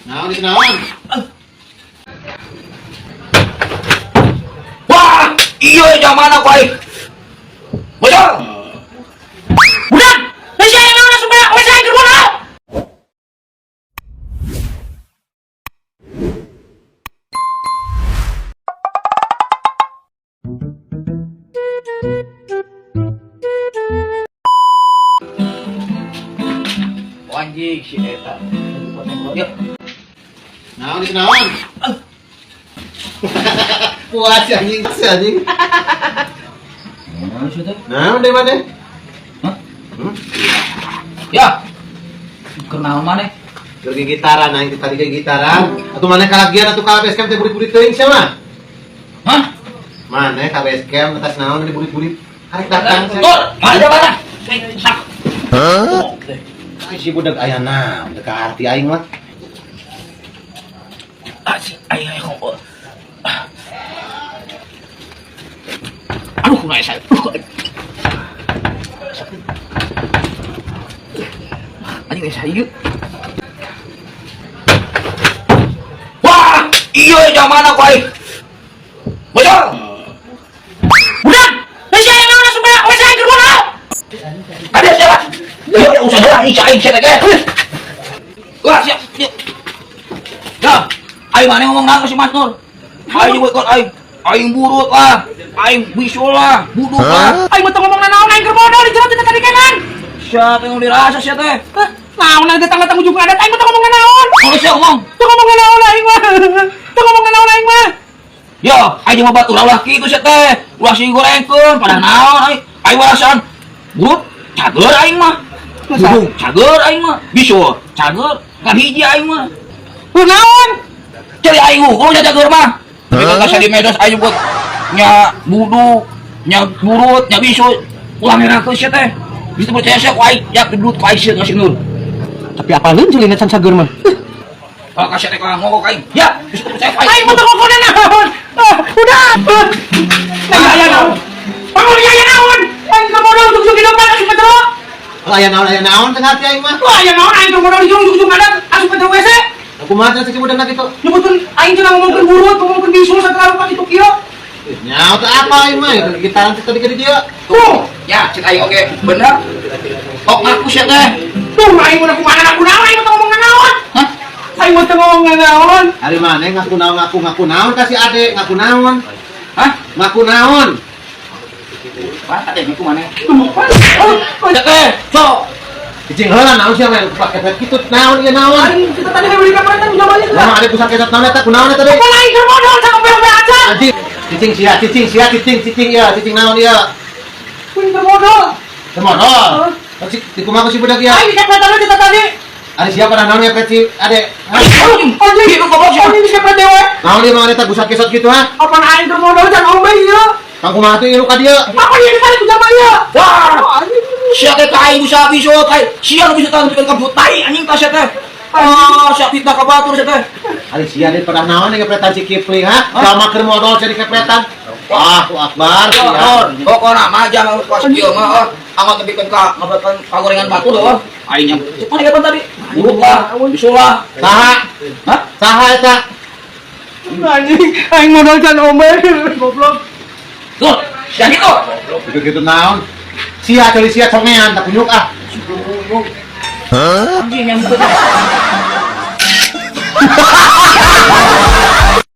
Naon itu naon? Wah, iya zaman aku aing. Bocor. Budak, geus aya naon asup ka WC aing keur modal. Anjing si eta. Yuk. Naon itu naon? Puas si anjing, si anjing. Naon sih teh? Naon di mana? Hah? Hmm? Ya. Keur naon maneh? Keur gitaran aing tadi ge gitaran. Atuh maneh kalagian atuh ka base camp teh burit-burit teuing sia mah. Hah? Maneh ka base camp atas naon di burit-burit. Arek datang sia. Tur, mana mana? Sak. Hah? Ai si budak aya naon teu kaarti aing mah. Ah, si aing aing kok. Aduh, kumaha saya. Anjing saya ieu. Wah, iya zaman aku aing. Bocor. Budak, geus aya naon asup ka WC aing keur modal. Ada siapa? Ya, usah lah, aing aing sia teh. Wah, siap. Ya, aing mana ngomong naon si Mas Nur? Aing nyebut aing. Aing burut lah, aing bisul lah, buduk lah. Aing mah teu ngomong naon aing keur modal di jero teh tadi kanan. Sia teh nu dirasa sia teh. Hah? Naon datang-datang ujung adat aing mah teu ngomong naon. Kalau sia ngomong. Teu ngomong naon aing mah. Teu ngomong naon aing mah. Ya, aing mah batur ulah kitu sia teh. Ulah sing gorengkeun pada naon aing. Aing warasan burut cager aing mah. Buduk cager aing mah. Bisul cager ngan hiji aing mah. Ku naon? Cari aing hungkul sia cager mah. Tapi kalau saya di medsos aing buat nya buduk, nya burut, nya bisul. Ulah ngerakeun sia teh. Bisa percaya sia ku aing, ya kedut ku aing sia ngasih nur. Tapi apaleun ceulina can cager mah. Kalau kasih teh ngokok aing, ya bisa percaya ku aing. Aing mah teu ngomong naon. Ah, udah. Nah, aya naon? Panggul aya naon? Aing keur modal ujug-ujug hidup asup ka jero. Aya naon teu ngarti aing mah. Wah, aya naon aing keur modal di jero ujug-ujug adat asup ka jero WC. Kumaha cenah si budak kitu? Nyebutkeun aing cenah ngomongkeun burut, ngomongkeun bisul sagala rupa kitu kieu. Nyaho teu apa aing mah keur gitaran teh tadi ke dieu. Tuh, Ya, cek aing oge, bener. Ok ngaku sia teh. tuh aing mah kumaha ngaku naon aing mah teu ngomong naon. Hah? Aing mah teu ngomong naon. Ari maneh ngaku naon ngaku naon ka si ade, ngaku naon? Hah? Ngaku naon? Wah, ade ngaku maneh. Tuh, oh, Sia teh, sok. Cicing heula naon sia mah pusat keset kitu naon ieu naon? aing kita tadi beli kaparetan udah balik Lah ade pusat keset naon eta kunaon eta deui? Apa aing keur modal sama ombe aja. Anjing, cicing sia, cicing sia, cicing cicing ieu, cicing naon ieu? Aing keur modal. Teu modal. Si dikumaha ku si budak ieu? Aing dikepretan kita tadi. Ari siapa naon ngepret si ade? Anjing, Gitu goblok sia. anjing dikepret dewe. Naon ieu mah eta pusat keset kitu ha? Apa aing keur modal can ombe ieu? Kang kumaha tuh ieu ka dieu? Apa ieu ditarik ku jama ieu? Wah, Anjing. sia teh ka aing bisa bisul ka sia nu bisa tangkeun ka tai anjing ka sia teh. Ah, sia fitnah ka batur sia teh. Ari sia deui pernah naon ngepretan si Kipli ha? Jama keur modal sia dikepretan. Wah, akbar sia. Nur, pokona mah jangan pas kieu mah oh. Angot tepikeun ka ngabeutkeun ka gorengan batur oh. Aing nya cek mana kapan tadi? Buruk lah, bisul lah. Saha? Hah? Saha eta? Anjing, aing modal can ombe. Goblok. Tuh, sia kitu. Gitu-gitu naon? Sia coli sia congean tak kunyuk ah. Anjing yang gitu.